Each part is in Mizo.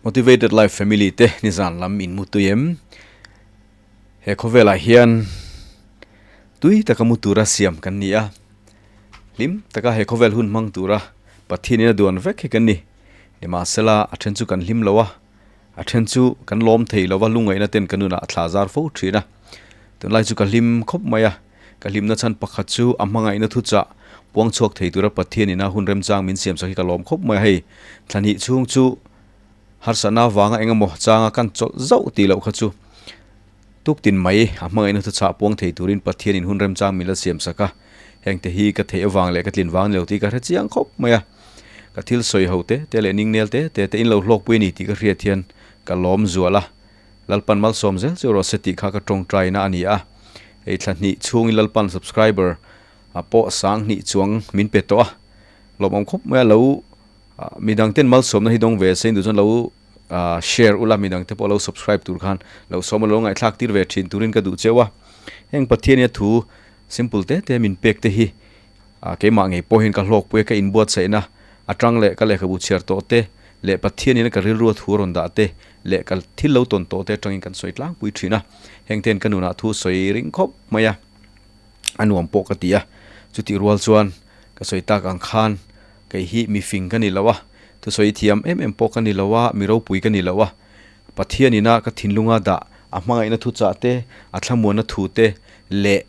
Motivated Life Family te nizan lam in mutui em? He khawvelah hian tui taka mu tura siam kan ni a, hlim taka he khawvel hun hmang tura Pathianin a duan vek hi kan ni. Nimahsela a then chu kan hlim lo a, a then chu kan lawm thei lo va, lungngaihna ten kan nunah a thla zar fo thin a. Tunlai chu ka hlim khawp mai a, ka hlimna chhan pakhat chu a hmangaihna thuchah puang chhuak thei tura Pathianin a hun remchang min siam sak hi ka lawm khawp mai a, hei thla hnih chhung chu harsatna avanga eng emaw changa kan chawlh zauh tih loh kha chu tuktin mai a hmangaihna thuchah puang thei turin Pathianin hun remchang min la siam sak a, hengte hi ka theih avang leh ka tlin vang ni lo tih ka hre chiang khawp mai a, ka thil sawi ho te te leh ningnel te te te in lo hlawkpui a ni tih ka hriat hian ka lawm zual a. Lalpan malsawm zel chu rawh se tih kha ka tawngtaina a ni a, hei thla hnih chhungin Lalpan subscriber a pawh sang hnih chuang min pe tawh a, lawmawm khawp mai a lo midang ten malsawmna hi dawng ve se induh chuan lo share ula midang te pawh lo subscribe tur khan lo sawm a lo ngaihthlak tir ve thin turin ka duh cheu a, heng Pathian-i a thu simple te te min pek te hi keimah ngei pawhin ka hlawkpui a ka inbuatsaihna atang leh ka lehkhabu chhiar tawh te leh Pathianin ka rilru a thu a rawn dah te leh ka thil lo tawn tawh te atangin kan sawi tlangpui thin a, heng ten ka nunah thu sawi ring khawp mai a, a nuam pawh ka ti a, chutih rual chuan ka sawi tak ang khan kei hi mi fing ka ni lo a, thusawi thiam em em pawh ka ni lo a, mi ropui ka ni lo a, Pathianina ka thinlunga dah a hmangaihna thuchah te, a thlamuanna thu te leh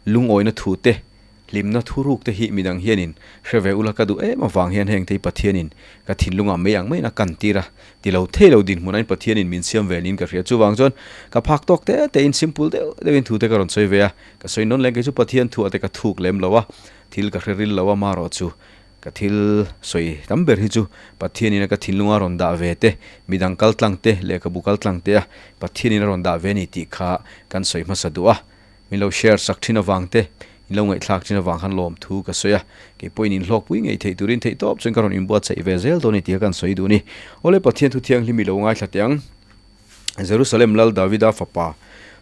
lungawina thu te Hlimna thuruk te hi midang hianin hre ve ula ka duh em avang hian heng te hi Pathianin ka thinlungah mei ang maiin a kan tir a, ti lo thei lo dinhmun ain Pathianin min siam ve niin ka hria. Chuvang chuan ka phak tawk te tein simple deuh deuhin thu te ka rawn sawi ve a, ka sawi nawn leng kei chu Pathian thuah te ka thuk lem lo a, thil ka hre ril lo a marawh chu ka thil sawi tam ber hi chu Pathianin a ka thinlunga rawn dah ve te, midang kal tlang te, lehkhabu kal tlang te a Pathianin a rawn dah ve a ni tih kha kan sawi hmasa duh a. Min lo share sak thin avang te, in lo ngaihthlak thin avang khan lawmthu ka sawi a, kei pawhin in hlawkpui ngei theih turin theih tawp chuan ka rawn inbuatsaih ve zel dawn a ni tih kha kan sawi duh a ni. Awle Pathian thu thianghlim i lo ngaithla teh ang. Jerusalem Lal Davida fapa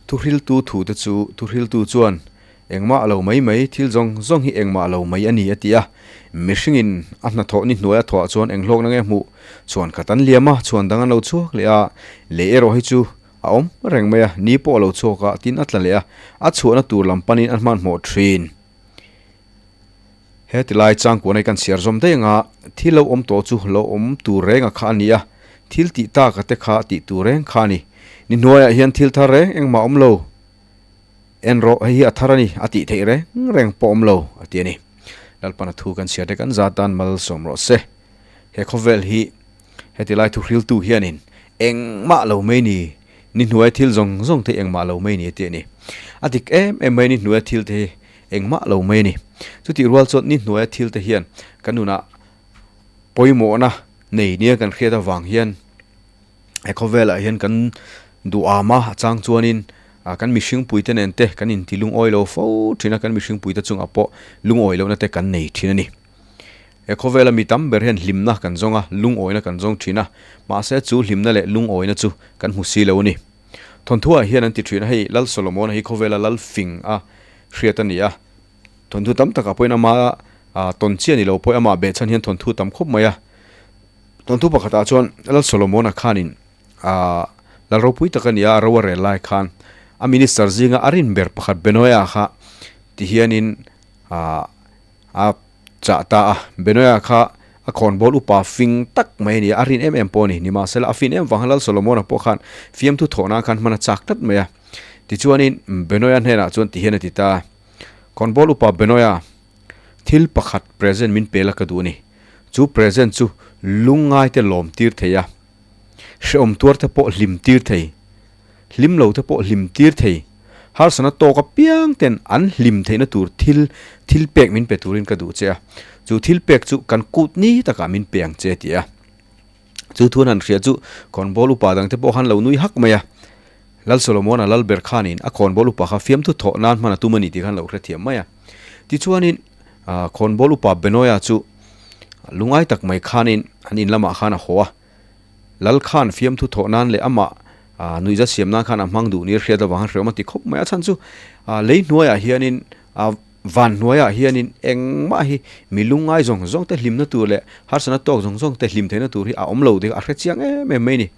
thuhriltu thu te chu thuhriltu chuan engmah a lo mai mai, thil zawng zawng hi engmah a lo mai a ni a ti a. Mihringin a hnathawh ni hnuaia thawhah chuan eng hlawkna nge hmuh? Chhuan khat an liam a, chhuan dang an lo chhuak leh a, lei erawh hi chu A awm reng mai a, ni pawh a lo chhuak a, tin a tla leh a, a chhuahna tur lam panin a hmanhmawh thin. He tilai changkuan hi kan chhiar zawm daih anga, thil lo awm tawh chu lo awm tur renga kha a ni a, thil tih taka te kha tih tur reng kha a ni. Ni hnuaiah hian thil thar reng engmah a awm lo. En rawh, hei hi a thar a ni, a tih theih reng reng pawh awm lo, a ti a ni. Lalpana thu kan chhiar te kan zatan malsawm rawh se. He khawvel hi Heti lai thuhriltu hianin engmah lo mai ni, ni hnuai thil zawng zawng te hi engmah lo mai ni a ti a ni. A dik em em mai ni hnuaia thil te hi engmah lo mai a ni. Chutih rual chuan ni hnuaia thil te hian kan nunah pawimawhna nei nia kan hriat avang hian he khawvelah hian kan duham a, a chang chuanin kan mihringpuite nen te kan inti lungawi lo fo thin a, kan mihringpuite chungah pawh lungawi lohna te kan nei thin a ni. He khawvela mi tam ber hian hlimna kan zawng a, lungawina kan zawng thin a, mahse chu hlimna leh lungawina chu kan hmu si lo a ni. Thawnthuah hian an ti thin a, hei Lal Solomona hi khawvela lal fing a hriat a ni a, thawnthu tam takah pawhin ama tawn chiah ni lo pawhin amah behchhan hian thawnthu tam khawp mai a. Thawnthu pakhatah chuan Lal Solomona khanin lal ropui tak a ni a, a ro a rel lai khan a minister zinga a rin ber pakhat Benoia kha ti hianin a chah ta a, Benoia kha a khawnbawl upa fing tak mai a ni a, a rin em em pawh a ni. Nimahsela a fin em vang Lal Solomona pawh khan fiamthu thawhna khan hman a chak tlat mai a. Tichuanin Benoia hnenah chuan ti hian a ti ta a, Khawnbawl upa Benoia, thil pakhat present min pe la ka duh a ni. Chu present chu lungngaite lawm tir thei a, hrehawm tuar te pawh hlim tir thei, hlim lo te pawh hlim tir thei, harsana tawk apiang ten an hlim theihna tur thil thil pek min pe turin ka duh che a, chu thil pek chu kan kut ni takah min pe ang che a ti a. Chu thu an han hria chu khawnbawl upa dang te pawh khan lo nui hak mai a, Lal Solomona lal ber khanin a khawnbawl upa kha fiamthu thawh nan hman a tum a ni tih khan lo hrethiam mai a. Tichuanin khawnbawl upa Benoia chu lungai tak mai khanin an in lamah khan a haw a, Lal khan fiamthu thawh nan leh amah nuihza siam nan khan a hmang duh nia hriat avang khan hreawm a ti khawp mai a. A chhan chu lei hnuaiah hianin Van hnuaiah hianin engmah hi mi lungngai zawng zawng te hlimna tur leh harsatna tawk zawng zawng te hlim theihna tur hi a awm lo ding a hre chiang em em mai a ni.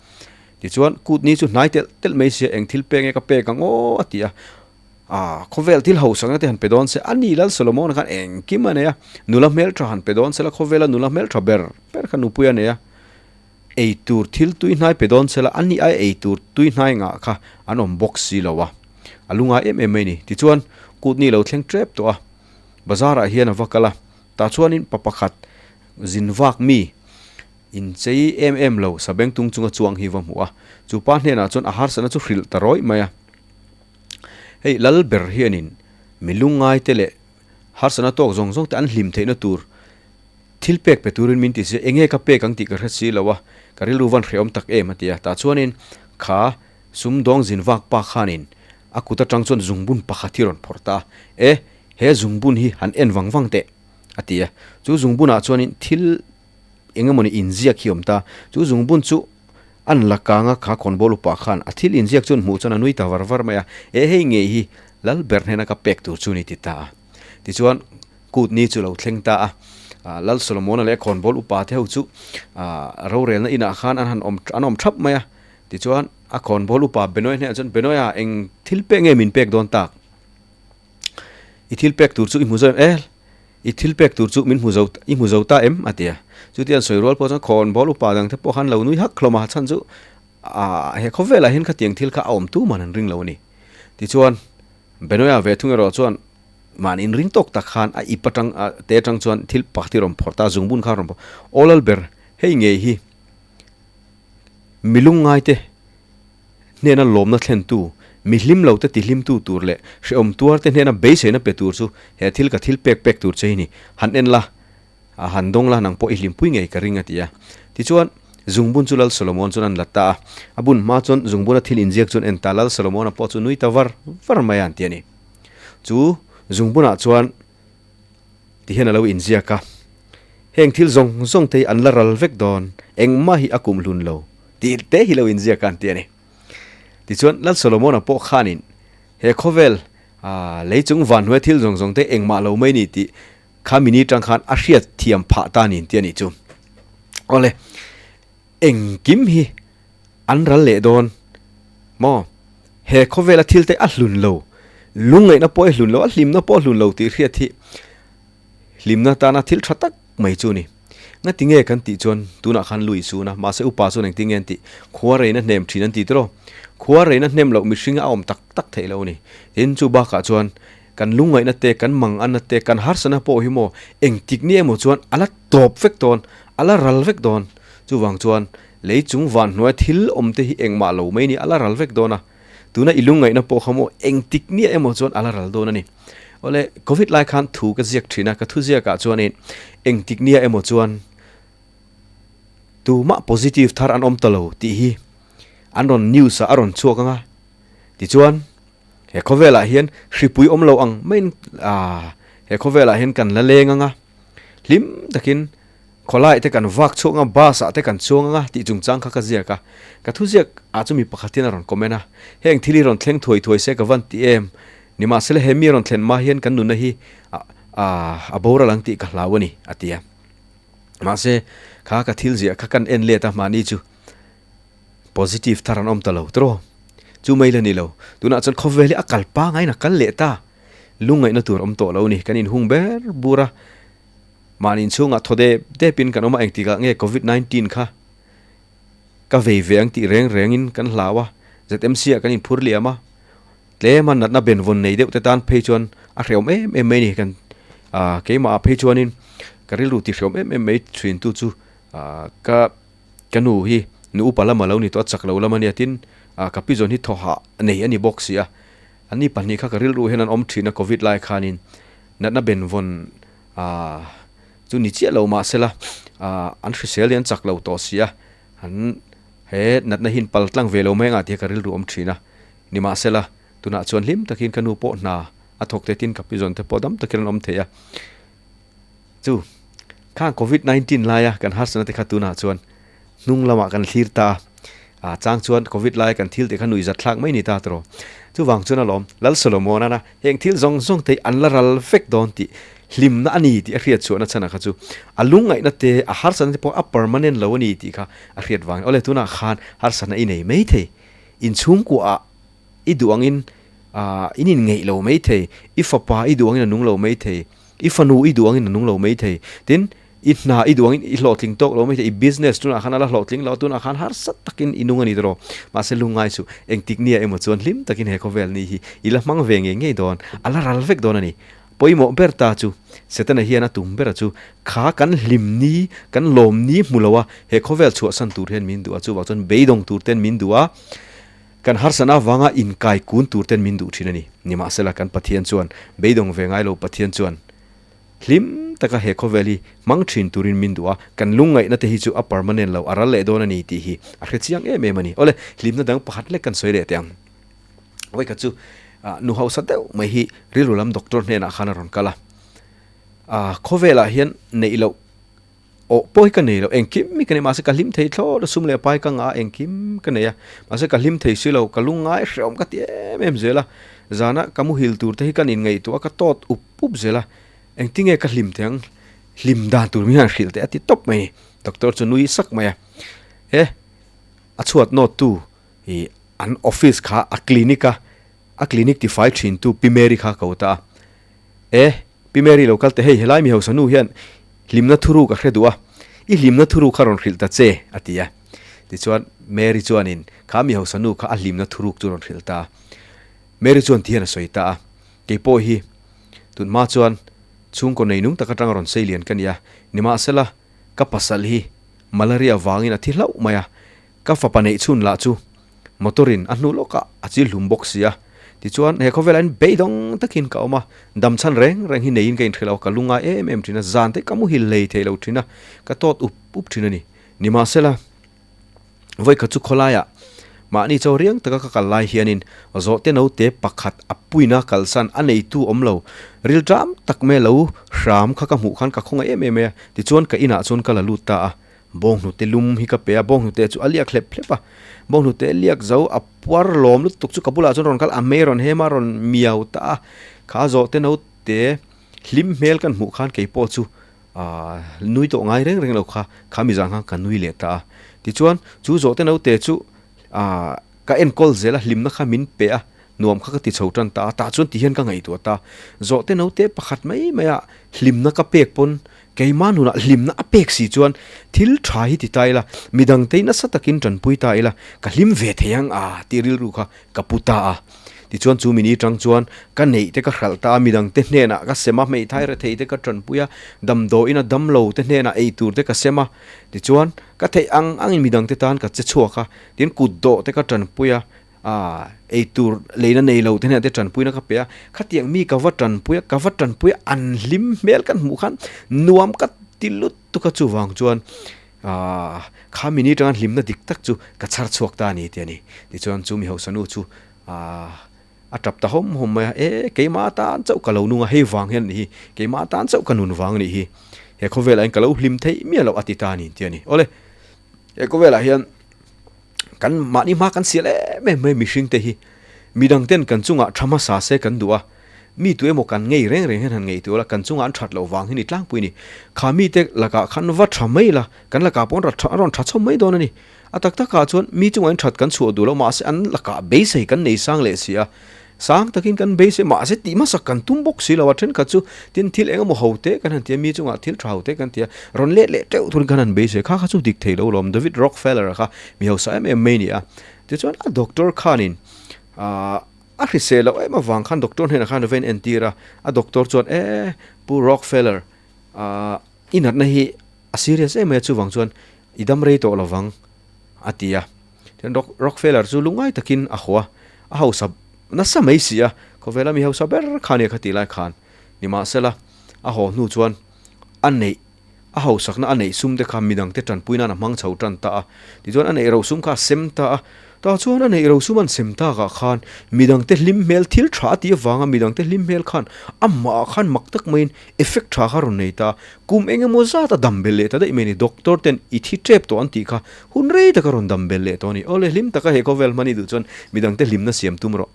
Tichuan kut ni chu hnai telh telh mai sia eng thil pek nge ka pek ang aw a ti a. Aaa khawvel thil hausakna te han pe dawn se a ni Lal Solomon khan engkim a nei a, nula hmeltha han pe dawn se la khawvela nula hmeltha ber ber kha nupui a nei a. Ei tur thil tui hnai pe dawn se la a ni ai ei tur tui hnai ngah kha an awm bawk si lo a, a lungai em em mai a ni. Tichuan kut ni lo thleng tep tawh a, bazar ah hian a va kal a, tah chuanin pa pakhat zin vak mi inchei em em lo sabengtung chunga chuang hi va hmu a, chu pa hnenah chuan a harsatna chu hrilh ta rawih mai a. Hei lal ber hianin mi lungngai te leh harsatna tawk zawng zawng te an hlim theihna tur Thil pek pe turin min ti se, enge ka pek ang tih ka hre si lo a, ka rilru van hrehawm tak em a ti a. Tah chuanin kha sumdawng zin vak pa khanin a kut atang chuan zungbun pakhat hi rawn phawrh ta a, E, he zungbun hi han en vang vang teh a ti a. Chu zungbunah chuanin thil eng emawni inziak hi a awm ta. Chu zungbun chu an la kang a, kha khawnbawl upa khan a thil inziak chu an hmuh chuan a nui ta var var mai a, E, hei ngei hi lal ber hnena ka pek tur chu ni ti ta a. Tichuan. Kut ni chu lo thleng ta a, Lal Solomona leh khawnbawl upa te ho chu rorelna inah khan an han awm an awm thap mai a. Tichuan a khawnbawl upa Benoia hnenah chuan, Benoia, eng thil pek nge min pek dawn tak? I thil pek tur chu i hmu zo em? El, i thil pek tur chu min hmu zo i hmu zo ta em? a ti a. Chutia an sawi rual pawh chuan khawnbawl upa dang te pawh khan lo nui hak hlawm a, chhan chu he khawvelah hian khatiang thil kha a awm tu man an ring lo a ni. Tichuan Benoia ve thung erawh chuan Mahni inring tawk tak khan a ip atang a te atang chuan thil pakhat hi a rawn phawrh ta a, zungbun kha a rawn phawrh. Aw lal ber, hei ngei hi mi lungngaite hnena lawmna thlentu, mi hlim lo te tihlimtu tur leh hrehawm tuar te hnena beiseina pe tur chu he thil ka thil pek pek tur che hi ni. Han en la, a han dawng la, nang pawh i hlimpui ngei ka ring a ti a. Tichuan, zungbun chu Lal Solomon chuan an la ta a, a bun hma chuan zungbuna thil inziak chuan en ta, Lal Solomona pawh chu nui ta var var mai a an ti a ni. Chu zungbunah chuan ti hian a lo inziak a, Heng thil zawng zawng te hi an la ral vek dawn, engmah hi a kum hlun lo tih te hi lo inziak a an ti a ni. Tichuan Lal Solomona pawh khanin he khawvel lei chung vanhnuai thil zawng zawng te engmah lo mai ni tih kha mini tang khan a hriat thiam phah ta niin ti a nih chu. Awle, engkim hi An ral leh dawn maw? He khawvela thil te a hlun lo, lungngaihna pawh i hlun lo, a hlimna pawh a hlun lo tih hriat hi hlimna tana thil tha tak mai chu a ni. Ngati nge kan tih chuan tunah khan lu i sun a, mahse upa chuan engtin nge an tih? Khua reina hnem thin an ti tiraw? Khua reina hnem loh mihring a awm tak tak theih lo a ni. Tin, chu bakah chuan kan lungngaihna te, kan manganna te, kan harsatna pawh hi maw engtik ni emaw chuan a la tawp vek dawn, a la ral vek dawn. Chuvang chuan Lei chung van hnuai thil awm te hi engmah lo mai ni, a la ral vek dawn a. Tuna i lungngaihna pawh kha maw engtik nia emaw chuan a la ral dawn a ni. Awle, Covid lai khan thu ka ziak thin a, ka thu ziakah chuanin engtik nia emaw chuan tumah positive thar an awm ta lo tih hi an rawn news ah a rawn chhuak ang a. Tichuan, he khawvelah hian hripui awm lo ang maiin he khawvelah hian kan la leng ang a, hlim takin Khawlai te kan vak chhuak ang a, bus ah te kan chuang ang a tih chungchang kha ka ziak a. Ka thu ziak ah chu mi pakhat hian a rawn comment a, Heng thil hi rawn thleng thuai thuai se ka van ti em? Nimahsela he mi rawn thlen hma hian kan nunna hi a boral ang tih ka hlau a ni, a ti a. Mahse, kha ka thil ziah kha kan en let a mahni chu positive thar an awm ta lo tiraw? Chu mai la ni lo, tunah chuan khawvel hi a kal pangaiin a kal leh ta. Lungngaihna tur awm tawh lo a ni, kan inhung ber bur a. Mahni inchhungah thaw dep depin kan awm a, engtikah nge Covid 19 kha ka vei ve ang tih reng rengin kan hlau a, ZMC ah kan inphur liam a, tlema natna benvawn nei deuh te tan phei chuan a hrehawm em em mai a ni, kan ah keimah ah phei chuanin ka rilru ti hrehawm em em mai thin tu chu ah ka ka nu hi nu upa lama lo ni tawh a, chak lo lam a nia tin ah ka pizawn hi thawhah nei a ni bawk si a, anni pahnih kha ka rilru hian an awm thin a Covid lai khanin natna benvawn Aaa chu ni chiah lo mahsela aaa an hrisel hi an chak lo tawh si a, an he natna hi in pal tlang ve lo mai anga tih hi ka rilru awm thin a. Nimahsela tunah chuan hlim takin ka nu pawh hna a thawk te tin ka pi zawn te pawh dam takin an awm thei a. Chu khang covid 19 laia kan harsatna te kha tunah chuan hnung lamah kan thlir ta a. A chang chuan Covid lai kan thil tih kha nuihzat thlak mai ni ta tawh. Chuvang chuan alawm Lal Solomon-a heng thil zawng zawng te hi an la ral vek dawn tih hlimna a ni tih a hriat chhuahna chhanah kha chu a lungngaihna te, a harsatna te pawh a permanent lo a ni tih kha a hriat vangin awle tunah khan harsatna i nei mai thei. Inchhungkuaah i duh angin in inngeih lo mai thei, i fapa i duh angin a nung lo mai thei, i fanu i duh angin a nung lo mai thei, tin i hna i duh angin i hlawhtling tawk lo mai thei, i business tunah khan a la hlawhtling lo a, tunah khan harsa takin i nung a ni tawh. Mahse lungngai chu engtik nia emaw chuan hlim takin he khawvel ni hi i la hmang ve ngei ngei dawn, a la ral vek dawn a ni. Pawimawh ber ta chu Setana hian a tum ber a chu kha kan hlim ni, kan lawm ni hmu lo a, he khawvel chhuahsan tur hian min duh a, chuvang chuan beidawng tur ten min duh a, Kan harsatna avanga inkai kun tur ten min duh thin a ni. Nimahsela kan Pathian chuan, beidawng ve ngai lo Pathian chuan hlim taka he khawvel hi hmang thin turin min duh a, kan lungngaihna te hi chu a permanent lo, a ral leh dawn a ni tih hi a hre chiang em em a ni. Awle, hlimna dang pakhat lek kan sawi leh teh ang. Vawikhat chu nu hausa deuh mai hi rilru lam doctor hnenah khan a rawn kal a, khawvelah hian neih loh Aw pawi ka nei lo, engkim hi ka nei mahse ka hlim thei thlawt a, sum leh pai ka ngah a engkim ka nei a, mahse ka hlim thei si lo, ka lungngai hrehawm ka ti em em zel a, zana ka muhil tur te hi ka nin ngaihtuah a, ka tawt up up zel a, engtinge ka hlim thei ang, hlim dan tur min han hrilh teh a ti tawp mai a ni, doctor chu nui sak mai a, he a chhuat nawt tu ih an office kha a clinic a, a clinic tifai thin tu Pi Mary kha ko ta a, e. Pi Mary lo kal teh hei, helai mi hausa nu hian hlimna thuruk a hre duh a, i hlimna thuruk kha rawn hrilh ta che, a ti a. Tichuan Mary chuanin kha mi hausa nu kha a hlimna thuruk chu rawn hrilh ta a. Mary chuan ti hian a sawi ta a, Kei pawh hi tunhma chuan chhungkaw neinung tak atanga rawn sei lian ka ni a, nimahsela ka pasal hi malaria vangin a thi hlauh mai a, Ka fapa neih chhun lah chu motor in a hnu lawkah a chil hlum bawk si a, tichuan he khawvelah hian beidawng takin ka awm a, dam chhan reng reng hi neiin ka inhrilh a, ka lungngai em em thin a, zan te ka muhil hlei thei lo thin a, ka tawt up up thin a ni. Nimahsela, vawikhat chu khawlaiah mahni chaw riang taka ka kal lai hianin zawhte note pakhat a puina kalsan a neitu awm lo, rilṭam tak mai lo hram kha ka hmuh khan ka khawngaih em em mai a, tichuan ka inah chuan ka la lut ta a. Bawnghnute lum hi ka pe a, bawnghnute chu a liak hlep hlep a, bawnghnute liak zo a puar lawm lutuk chu ka bulah chuan rawn kal a mei rawn hem a rawn miau ta a, kha zawhte naute hlim hmel kan hmuh khan kei pawh chu aah nui tawh ngai reng reng lo kha, kha mi zan khan ka nui leh ta a, tichuan chu zawhte naute chu aah ka enkawl zel a hlimna kha min pe a, nuam kha ka ti chho tan ta a, tah chuan ti hian ka ngaihtuah ta, zawhte naute pakhat mai mai a hlimna ka pek pawn Keimah nunah hlimna a pek si chuan thil tha hi ti ta ila, midangte nasa takin tanpui ta ila, ka hlim ve thei ang a tih rilru kha ka pu ta a. Tichuan chu mini tang chuan ka neih te ka hralh ta a, midangte hnenah ka sem a, hmeithai rethei te ka tanpui a, damdawiin a damlo te hnenah eitur te ka sem a, tichuan ka theih ang angin midangte tan ka che chhuak a, tin kutdawh te ka tanpui a, A, eitur leina nei lo te hnenah te tanpuina ka pe a, khatiang mi ka va tanpui a, ka va tanpui a, an hlim hmel kan hmuh khan nuam ka ti lutuk a, chuvang chuan aah kha mini atanga hlimna dik tak chu ka chhar chhuak ta a ni tih a ni. Tichuan chu mi hausa nu chu aah a tap ta hawm hawm mai a, e keimah atan chauh ka lo nung a, hei vang hian a nih hi, keimah atan chauh ka nun vang a nih hi, he khawvelah hian ka lo hlim theih miah loh a ti ta a ni tih a ni. Awle, he khawvelah hian Kan mahni hma kan sial em em mai mihring te hi. Midang ten kan chungah tha hmasa se kan duh a, mi tu emaw kan ngei reng reng hian han ngei tur a, kan chungah an that loh vang hi ni tlangpui ni. Kha mi te lakah khan va tha mai la, kan lakah pawh an rawn tha chhawm mai dawn a ni. A tak takah chuan mi chungah in that kan chhuah duh lo mahse an lakah beisei kan nei sang leh si a, Sang takin kan beisei mahse tih hmasak kan tum bawk si lo a, thenkhat chu tin thil eng emaw ho te kan han ti a, mi chungah thil tha ho te kan ti a, rawn let leh teuh turin kan han beisei kha kha chu dik thei lo lawm, David Rockefeller kha mi hausa em em mai a ni a, tichuan a doctor khanin aah a hrisel loh em avang khan doctor hnenah khan a va inentir a, a doctor chuan e Pu Rockefeller aah i natna hi a serious em mai a chuvang chuan i dam rei tawh lovang a ti a. Tichuan Rockefeller chu lungngai takin a haw a, a hausa nasa mai si a, khawvela mi hausa ber kha nia kha tih lai khan. Nimahsela, a haw hnu chuan a neih, a hausakna a neih sum te kha midangte tanpui nan a hmang chho tan ta a. Tichuan a neih ro sum kha a sem ta a, Tah chuan a neih rosum an sem takah khan midangte hlim hmel thil tha a tih avanga midangte hlim hmel khan amahah khan mak tak maiin effect tha kha a rawn nei ta. Kum eng emaw zat a dam belh leh ta daih mai a ni. Doctor ten i thi tep tawh an tih kha hun rei tak a rawn dam belh leh tawh a ni. Awle hlim taka he khawvel hman i duh chuan midangte hlimna siam tum rawh.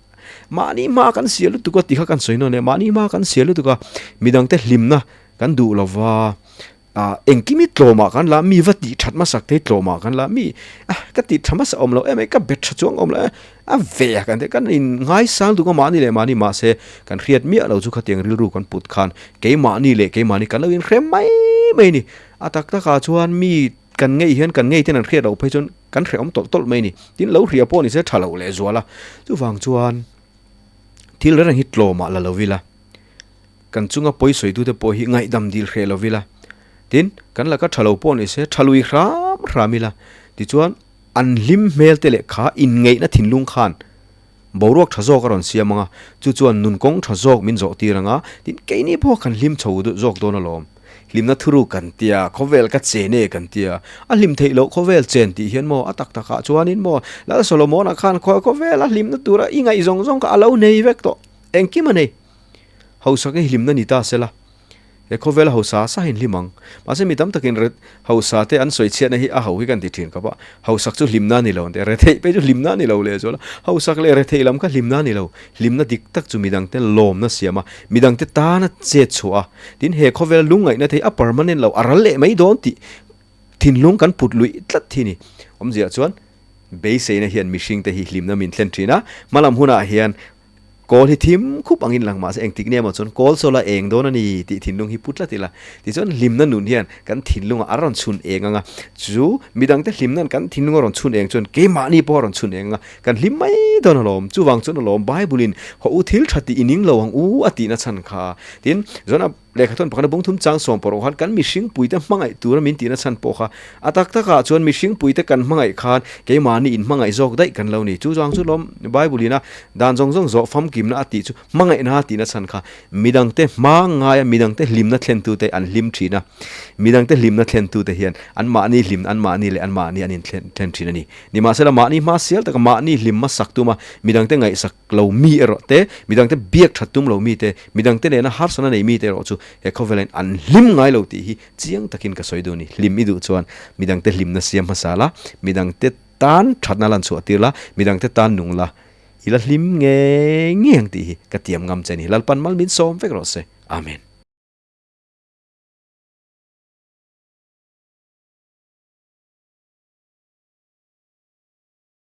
Mahni hma kan sial lutuk a tih kha kan sawi nawn e. Mahni hma kan sial lutuk a midangte hlimna kan duh lova. Ah engkim hi tlawmah kan la mi va tih that hmasak te hi tlawmah kan la mi ah ka tih tha hmasa awm loh em mai ka bet tha chuang awm loh e a ve a kan ti kan in ngaisang duk a mahni leh mahni mahse kan hriat miah lo chu khatiang rilru kan put khan keimahni leh keimahni kan lo inhrem mai mai a ni a tak takah chuan mi kan ngei hian kan ngei ten an hriat loh phei chuan kan hrehawm tawlh tawlh mai a ni tin lo hria pawh ni se tha loh leh zual a chuvang chuan thil reng reng hi tlawmah la lo ila. Kan chunga pawi sawitute pawh hi ngaihdam dil hreh lo ila, tin, kan laka tha lo pawh ni se tha lui hram hram ila, tichuan an hlim hmel te leh kha inngeihna thinlung khan boruak tha zawk a rawn siam ang a, chu chuan nun kawng tha zawk min zawh tir ang a, tin, keini pawh kan hlim chho zawk dawn alawm. Hlimna thuruk kan tia, khawvel ka chen e kan tia, a hlim theih loh khawvel chen tih hian maw a tak takah chuanin maw Lal Solomon-a khan khawvel a hlimna tura i ngaih zawng zawng kha a lo nei vek tawh, engkim a nei. Hausak hi hlimna ni ta sela, he khawvela hausa sa hian hlim ang. Mahse mi tam takin re hausa te an sawi chhiatna hi a ho hi kan ti thin khawp a, hausak chu hlimna a ni lo an ti a, retheih pawh chu hlimna a ni lo leh zual a, hausak leh retheih lam kha hlimna a ni lo, hlimna dik tak chu midangte lawmna siam a, midangte tana chet chhuah a, tin he khawvela lungngaihna te hi a permanent lo, a ral leh mai dawn tih thinlung kan put luih tlat hi ni. Awmzia chuan beiseina hian mihringte hi hlimna min thlen thin a, hmalam hunah hian Kawl hi thim khup angin lang mahse engtik nia maw chuan kawl saw la eng dawn a ni tih thinlung hi pu tlat ila. Tichuan hlimna nun hian kan thinlungah a rawn chhun eng ang a, chu midangte hlimna'n kan thinlung a rawn chhun eng chuan keimahni pawh a rawn chhun eng ang a, kan hlim mai dawn alawm. Chuvang chuan alawm Bible-in haw u thil tha tih i ning lo ang u a tihna chhan kha. Tin, John-a Lehkha thawn pakhat a bung thum chang sawm pawh rawh khan kan mihring puite hmangaih tura min tihna chhan pawh kha a tak takah chuan mihring puite kan hmangaih khan keimahni inhmangaih zawk daih kan lo ni. Chu chuang chu lawm Bible ina dan zawng zawng zawh famkimna a tih chu hmangaihna a tihna chhan kha midangte hma ngaia midangte hlimna thlentute an hlim thin a, midangte hlimna thlentute hian anmahni hlim anmahni leh anmahni an inthlen thin a ni. Nimahsela mahni hma sial taka mahni hlim hmasak tuma midangte ngaihsak lo mi erawh te, midangte biak that tum lo mi te, midangte nena harsatna nei mi te erawh chu he khawvelain an hlim ngai lo tih hi chiang takin ka sawi duh a ni. Hlim i duh chuan midangte hlimna siam hmasa la, midangte tan thatna lan chhuah tir la, midangte tan nung la, i la hlim ngei ngei ang tih hi ka tiam ngam che a ni. Lalpan mal min sawm vek rawh se. Amen.